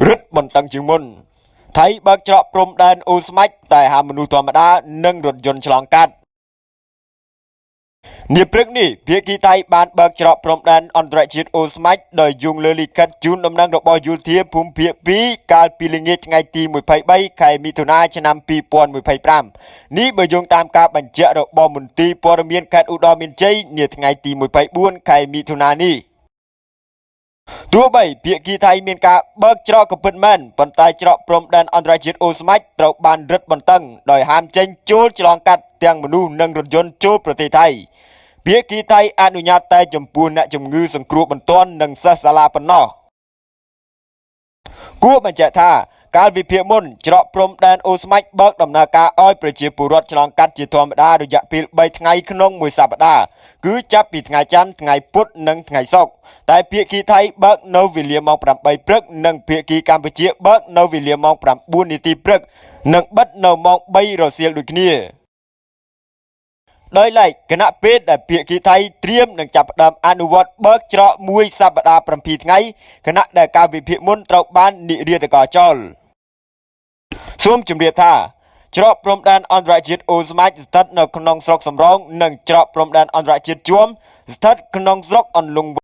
រឹតបន្តឹងជាងមុនថៃបើកច្រកព្រំដែនអូស្មាច់តែហាមមនុស្សធម្មតានិងរថយន្តឆ្លងកាត់នាព្រឹកនេះភាគីថៃបានបើកច្រកព្រំដែនអន្តរជាតិអូស្មាច់ដោយយោងលើលិខិតជូនដំណឹងរបស់យោធាភូមិភាគ2កាលពីល្ងាចថ្ងៃទី23ខែមិថុនាឆ្នាំ2025នេះបើយោងតាមការបញ្ជាក់របស់មន្ទីរព័ត៌មានខេត្តឧត្តរមានជ័យនាថ្ងៃទី24ខែមិថុនានេះទោះបីភាគីថៃមានការបើកច្រកក៏ពិតមែនប៉ុន្តែច្រកព្រំដែនអន្តរជាតិអូស្មាច់ត្រូវបានរឹតបន្តឹងដោយហាមចេញចូលឆ្លងកាត់ទាំងមនុស្សនិងរថយន្តចូលប្រទេសថៃភាគីថៃអនុញ្ញាតតែចំពោះអ្នកជំងឺសង្គ្រោះបន្ទាន់និងសិស្សសាលាប៉ុណ្ណោះគួរបញ្ជាក់ថាកាលវិភាគមុនច្រកព្រំដែនអូស្មាច់បើកដំណើរការឲ្យប្រជាពលរដ្ឋឆ្លងកាត់ជាធម្មតារយៈពេល3ថ្ងៃក្នុងមួយសប្តាហ៍គឺចាប់ពីថ្ងៃច័ន្ទថ្ងៃពុធនិងថ្ងៃសុក្រតែភាគីថៃបើកនៅវេលាម៉ោង8ព្រឹកនិងភាគីកម្ពុជាបើកនៅវេលាម៉ោង9នាទីព្រឹកនិងបិទនៅម៉ោង3រសៀលដូចគ្នាដោយឡែកគណៈពេលដែលភាគីថៃត្រៀមនឹងចាប់ផ្ដើមអនុវត្តបើកច្រកមួយសប្តាហ៍7ថ្ងៃគណៈដែលការវិភាគមុនត្រូវបាននិរាតកចោលសូមជម្រាបថាច្រកព្រំដែនអន្តរជាតិអូស្មាច់ស្ថិតនៅក្នុងស្រុកសំរោងនិងច្រកព្រំដែនអន្តរជាតិជួមស្ថិតក្នុងស្រុកអន្លង់